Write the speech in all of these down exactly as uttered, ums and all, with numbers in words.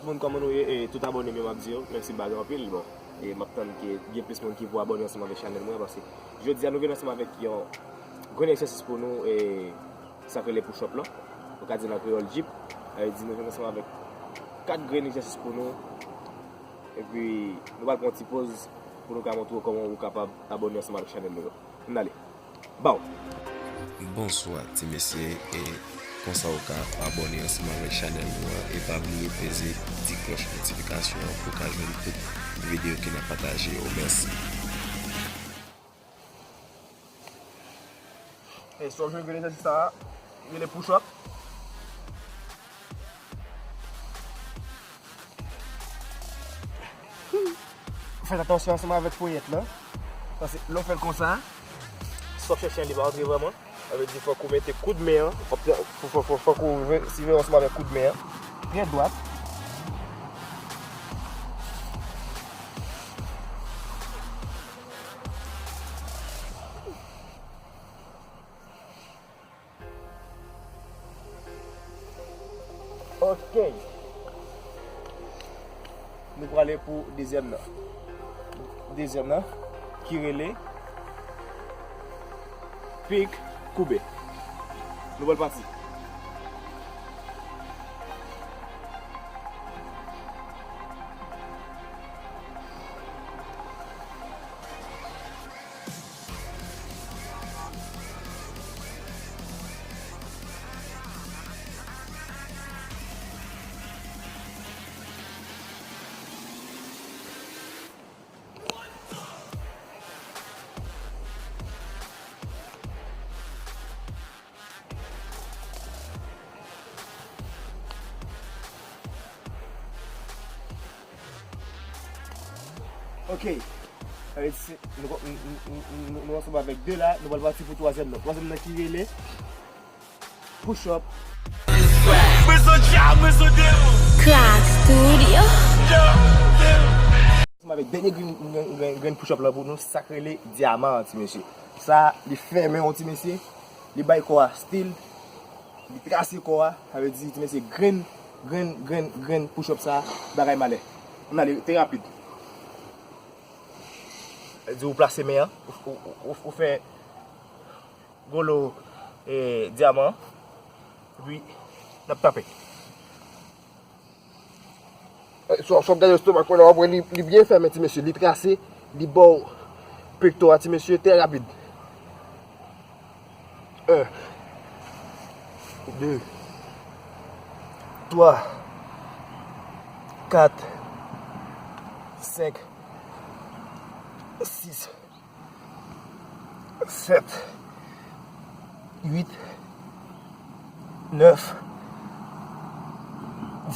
Moun, kòman nou ye? E tout abòne m yo, m ap di yo mèsi bagay anpil. Bon, e m ap tann ke gen plis moun ki pou abòne ansanm avèk chanèl mwen, paske jodi a nou vin ansanm avèk yon grenn egzèsis pou nou, e sa k rele push up lan. Ou ka di l an kreyòl jip. Sa vle di nou vin ansanm avèk kat grenn egzèsis pou nou. Epi nou pral pran yon ti poz pou nou ka montre w kòman ou kapab abòne ansanm avèk chanèl nou yo. Ann ale. Baw! Bonswa ti mesye, e konsa ou ka abòne ansanm avèk chanèl nou an, e pa bliye peze ti klòch notifikasyon an pou w ka jwenn tout videyo ke n ap pataje yo. Mèsi. E si w ap jwenn grenn egzèsis sa a, rele push up. Fè atansyon ansanm avèk ponyèt lan. Paske lè w fè l konsa, si w ap chèche an, li pa antre vrèman. Sa vle di fòk ou mete koud men an, fòk, fòk, fòk, fòk ou siveye ansanm avèk koud men an. Trè dwat. Ok. Nou prale pou dezyèm nan. Dezyèm nan, ki rele pik koube. Nou pral pati. Ok. Sa vle di se, nou, nou, nou, nou, nou, nou ansanm avèk de la, nou pral pati pou twazyèm nan. Twazyèm nan ki rele push up. Crack Studio. Ansanm avèk dènye grenn, grenn, grenn, grenn push up lan pou nou, sa k rele dyaman an, ti mesye. Sa, li fèmen w, ti mesye. Li bay kò a stil. Li trase kò a. Sa vle di, ti mesye, grenn, grenn, grenn, grenn push up sa, bagay malè. Ann ale, te rapid. Sa vle di ou plase men an, ou, ou, ou, ou fè golo, e, dyaman an. Epi, n ap tape. E, si w, si w ap gade lestomak mwen la, w ap wè li, li byen fèmen, ti mesye. Li trase, li ba w pekto a, ti mesye, trè rapid. En, de, twa, kat, senk, sis, sèt, uit, nèf,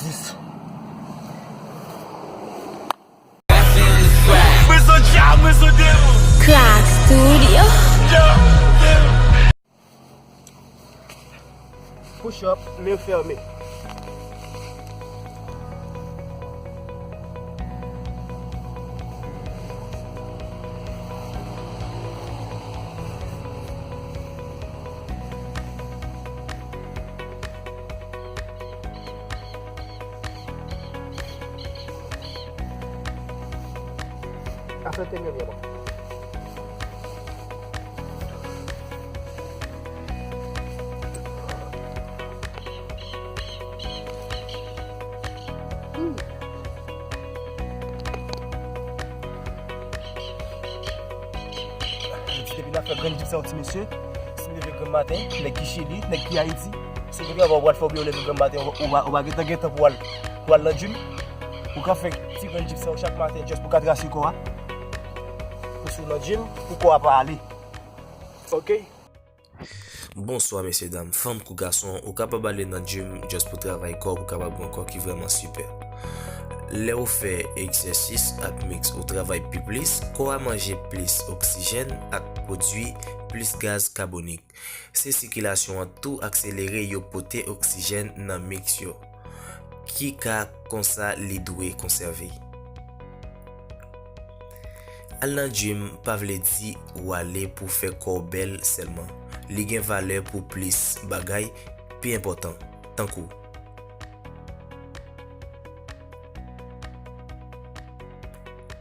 dis. Crack Studio. Push up, men fèmen. Asante men vye mwen. Depi n ap fè grenn dip sa yo, ti mesye, si n leve grenn maten, nèg ki Chili, nèg ki Ayiti, si w gen travay ou pral fè oubyen w leve grenn maten, ou, ou, pa- ou pa gentan gentan pou w al, pou w al nan gym, ou ka fè ti grenn dip sa yo chak maten, just pou w ka trase kò a. Pou si w nan gym, pou kò a pa ale. Ok? Bonswa, mesye dam, fanm kou gason, ou kapab ale nan gym just pou travay kò, pou kapab gen yon kò ki vrèman sipè. Lè ou fè egzèsis ak miks ou travay pi plis, kò a manje plis oksijèn ak pwodui plis gaz kabonik. Se sikilasyon an tou akselere yo pote oksijèn nan miks yo, ki ka konsa li dwe konsève. Al nan gym pa vle di w ale pou fè kò w bèl sèlman. Li gen valè pou plis bagay pi enpòtan, tankou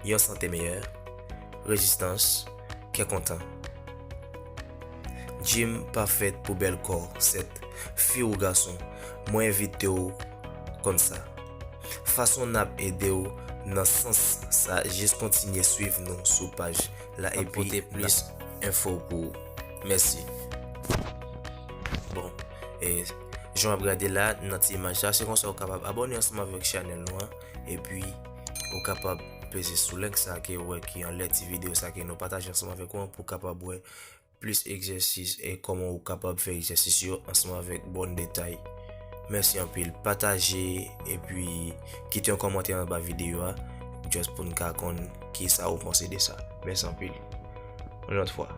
yon sante meyè, rezistans, kè kontan. Gym pa fèt pou bèl kò, sèt, fi ou gason, mwen envite w konn sa. Fason n ap ede w nan sans sa, jis kontinye swiv nou sou paj la epi n ap pote plis enfo pou ou. Mèsi. Bon, e, jan w ap gade la nan ti imaj sa, se konsa w kapab abòne ansanm avèk chanèl nou an, epi ou kapab peze sou link sa ke w wè ki anlè ti videyo sa ke nou pataje ansanm avèk ou an pou w kapab wè plis egzèsis e kòman ou kapab fè egzèsis yo ansanm avèk bon detay. Mèsi anpil. Pataje epi kite yon kòmantè anba videyo a, just pou n ka konn kisa ou panse de sa. Mèsi anpil. Yon lòt fwa.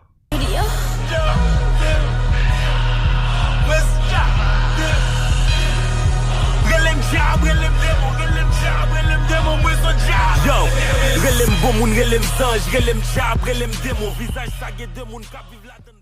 Rele m dyab, rele m demon, rele m dyab, rele m demon, mwen se dyab. Yo, rele m bon moun, rele m zanj, rele m dyab, rele m demon. Vizaj sa gen de moun k ap viv ladann.